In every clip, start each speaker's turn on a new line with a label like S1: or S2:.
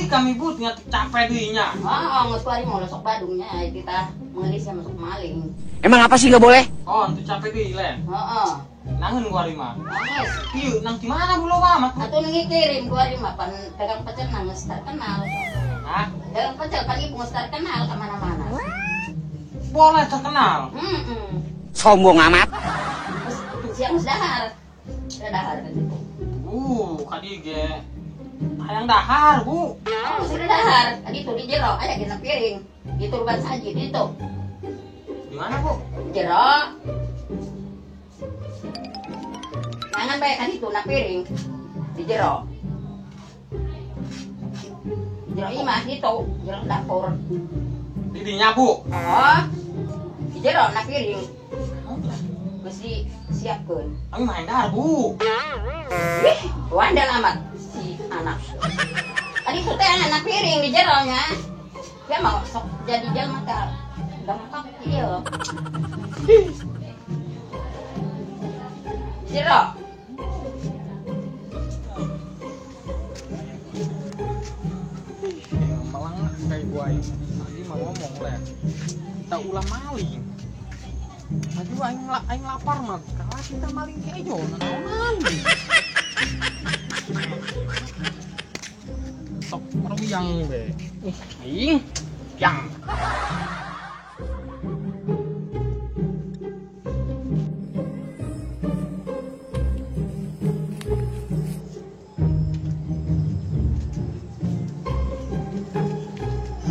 S1: deui kami Bu nya capek deui nya.
S2: Heeh, geus kuari mah sok Badungnya kita mengelis sama sok maling.
S3: Emang apa sih enggak boleh?
S1: Oh, itu capek deui le.
S2: Heeh.
S1: Nangeun kuari mah.
S2: Nangis.
S1: Ieu nang di mana Bu loba mah?
S2: Atuh nang kirim kuari mah pan dagang pecel nangis terkenal.
S1: Hah?
S2: Dagang pecel kan ibu geus terkenal ke mana-mana.
S1: Boleh terkenal.
S2: Heeh.
S3: Sombong amat.
S2: Siang geus dahar. Sudah dahar kan itu.
S1: Kadi ge. Hayang dahar, Bu.
S2: Oh, sudah dahar. Tadi tuh di jero aya dina piring. Di turban saji itu.
S1: Di mana, Bu?
S2: Jero. Jangan bae kan itu na piring. Di jero. Jero imah gitu, jero dapur.
S1: Di dinya, Bu.
S2: Oh. Di jero na piring. Mesti siapkeun.
S1: Kami main dahar, Bu.
S2: Wih, wandel amat si anak. Tadi tuh teh anak piring di jeronya. Dia mau sok jadi jelma teh. Dongkok ieu. Jero.
S1: Melang kayak gua ini. Tadi mah ngomong le. Kita ulah maling. Aduh, aing lapar mah. Kalah kita maling kejo, naonan. Sok meruyang be. Aing yang.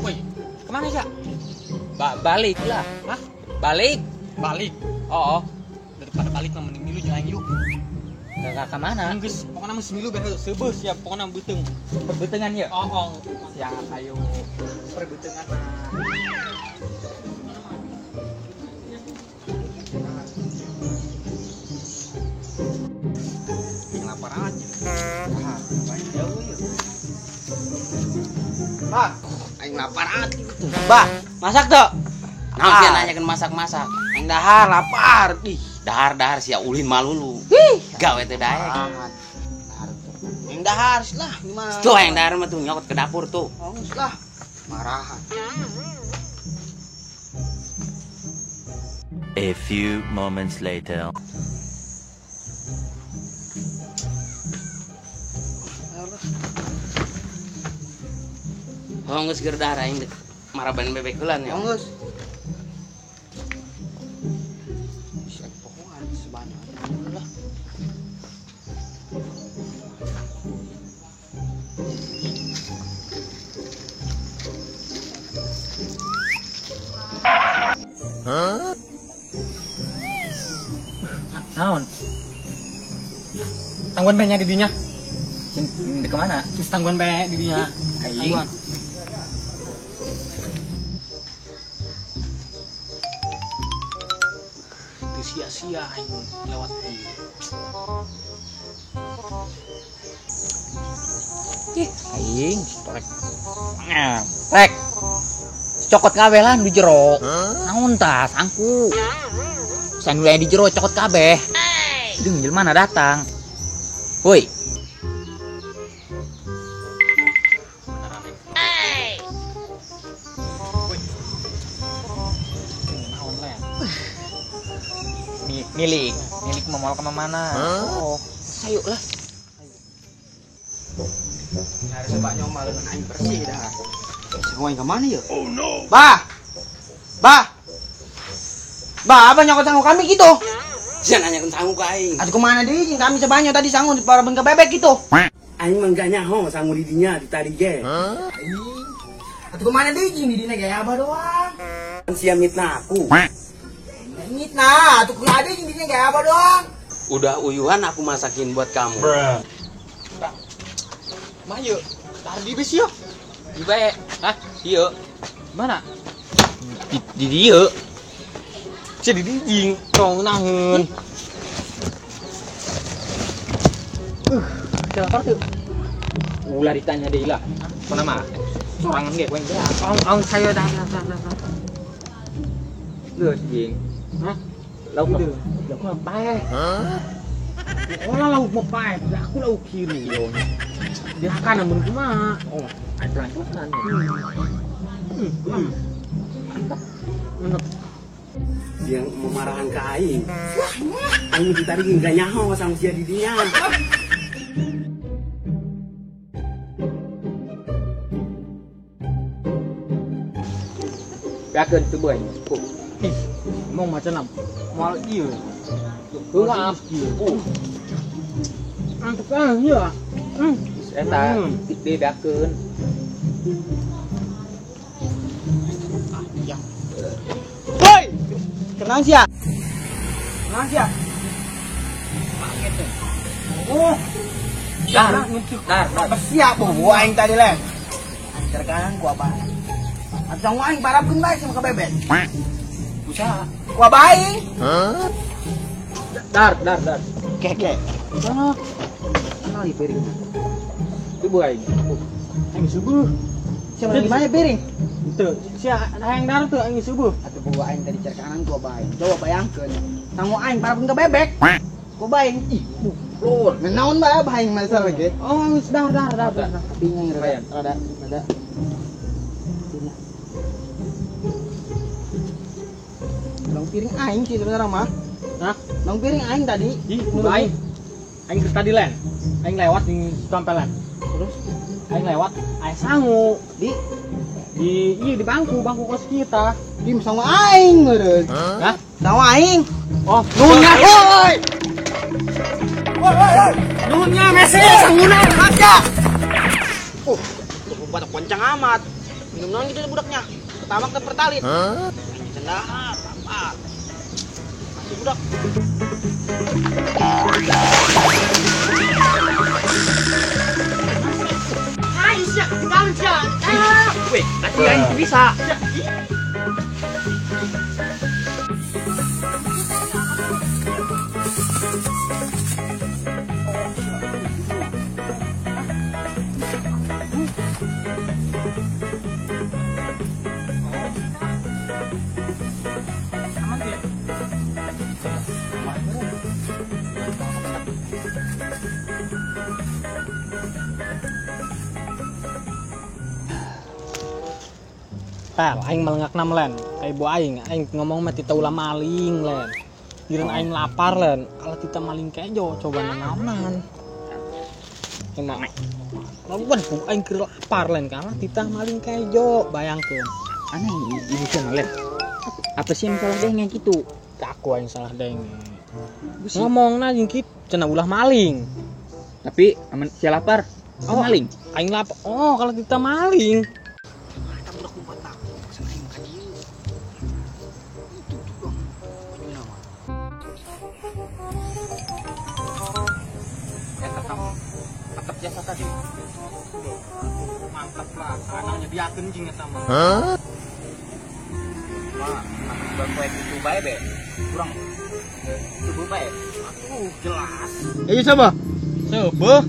S1: Woi, kemana sih?
S3: Balik lah.
S1: Hah?
S3: Balik.
S1: Balik.
S3: Oh.
S1: Daripada balik mah mending milu jeung aing yuk.
S3: Enggak ke mana?
S1: Geus, pokona mah milu bae seubeuh siap, pokona beuteung.
S3: Perbetengan ya?
S1: Oh.
S3: Siap, ayo. Perbetengan mah.
S1: Yang lapar aja.
S4: Ah, jauh ya. Bah, aing lapar aja gitu. Bah, masak tuh.
S3: Nah, sia nanyakeun masak-masak.
S4: Aing dahar lapar. Ih,
S3: dahar-dahar sia ulin malulu. Gawe teh daek.
S4: Aing dahar lah gimana?
S3: Tuh aing dahar mah tuh nyokot ke dapur tuh.
S4: Oh, lah. Marahan.
S5: A few moments later.
S3: Oh, geus keur dahar aing maraban bebek heula nya.
S4: Geus.
S5: Huh?
S1: Naon? Tangguan bae nya di dinya.
S3: Di kemana?
S1: Terus tangguan bae di dinya. Tangguan. Itu sia-sia aing lewat ieu.
S3: Ih, aing torek. Rek. Cokot kabeh lah di jero. Naon tah sangku. Sanu di jero cokot kabeh. Deung jelema mana datang. Woi.
S1: Naon le?
S3: Milik, milik mau ke mana? Oh, sayuk lah.
S4: Nyari sebaknya malah aing bersih dah. Semua yang kemana ya? Oh no. Bah. Bah. Bah, apa nyokot sangu kami gitu?
S3: Jangan nanyakan sangu ke aing.
S4: Aduh kemana deh? Kami sebanyak tadi sangu di para bengke bebek gitu.
S3: Aing mah enggak nyaho sangu di dinya di tadi ge.
S4: Aduh kemana deh? Di dinya kayak apa doang?
S3: Sia mitnah aku.
S4: Mitnah, atuh kemana deh? Di dinya kayak apa doang?
S3: Udah uyuhan aku masakin buat kamu.
S1: Bruh. Mah yuk, tadi besi yo.
S3: Di bae. Hah? Iya.
S1: Mana?
S3: Di dieu.
S1: Jadi dijing, tong naheun. Lapar tuh.
S3: Ulah ditanya deui lah. Mana mah? Sorangan ge kowe geus.
S1: Ong saya dah.
S3: Leuh jing.
S1: Hah?
S3: Lauk lauk mah paeh.
S1: Hah? Olah lauk mah paeh, aku lauk kiri yo. Dia kan amun kumaha.
S3: Oh, ada lanjutan.
S1: Mantap.
S4: Dia memarahan ke aing. Aing tadi enggak nyaho sama sia di dinya.
S3: Beakeun teu beuh aing.
S1: Ih, ngomong macam apa? Moal ieu. Heula ieu. Mantap kan ya.
S3: Eta tik deui beakeun.
S4: Woi. Kenang sia. Kenang sia. Oh.
S3: Dar, dar,
S4: siap bu aing tadi le. Terkanan ku apa? Atau aing parapkeun bae sama ka bebek.
S3: Usaha.
S4: Ku apa aing?
S1: Dar, dar, dar.
S4: Keke.
S1: Sana.
S3: Kali piring.
S1: Itu bu aing. Aing subuh.
S4: Siapa di mana piring?
S1: Itu, sia hayang dar tuh aing subuh.
S4: Atuh bu aing tadi cerkanan ku apa aing. Coba bayangkeun. Sangu aing parapkeun ka bebek. Ku aing. Ih,
S3: lur.
S4: Naon bae aing masalah ge.
S1: Oh, geus dar dar dar.
S4: Tapi nya rada rada. Nong piring aing sih sebenarnya mah.
S1: Hah?
S4: Nong piring aing tadi.
S1: Ih, aing. Aing tadi len. Aing lewat di sampelan. Terus aing lewat, aing sangu di iya di bangku kos kita.
S4: Di sangu aing meureun.
S1: Hah?
S4: Sangu aing.
S1: Oh,
S4: nuhun woi. Woi woi woi. Nuhunnya mese sanguna aja. Oh, buat kencang amat. Minum naon gitu budaknya. Pertama ke pertalit. Hah? Cendah apa? Masih budak.
S1: Ayo siap, tinggalin siap.
S3: Weh, atuh aing bisa.
S1: Pel, aing melengakna len, kayak ibu aing, aing ngomong mah tita ulah maling len. Giran aing lapar len, kalau tita maling kejo coba nanaonan. Emang, lawan bu aing keur lapar len, karena tita maling kejo, bayangkeun.
S3: Aneh ibu cenah len. Apa sih yang salah denge gitu?
S1: Aku aing salah denge. Ngomongna jeung kitu cenah ulah maling.
S3: Tapi aman sia lapar, oh, maling.
S1: Aing lapar. Oh, kalau tita maling. Tetap jasa tadi. Mantap lah, anaknya diakeun jeung eta mah.
S5: Hah?
S3: Mah, aku itu bae be. Kurang subuh bae.
S1: Atuh, jelas.
S4: Ieu sapa?
S1: Seubeeh.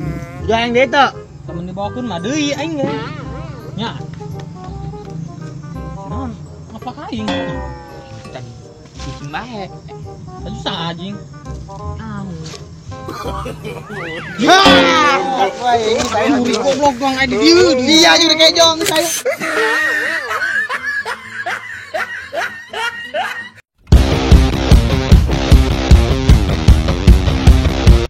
S4: Udah yang dieu
S1: Temen dibawakeun mah deui aing ge. Nya. Naon? Apa ka aing?
S3: Tadi cicing bae.
S1: Tadi saha anjing?
S4: Ya, ini saya goblok dong, dia juga kejong saya.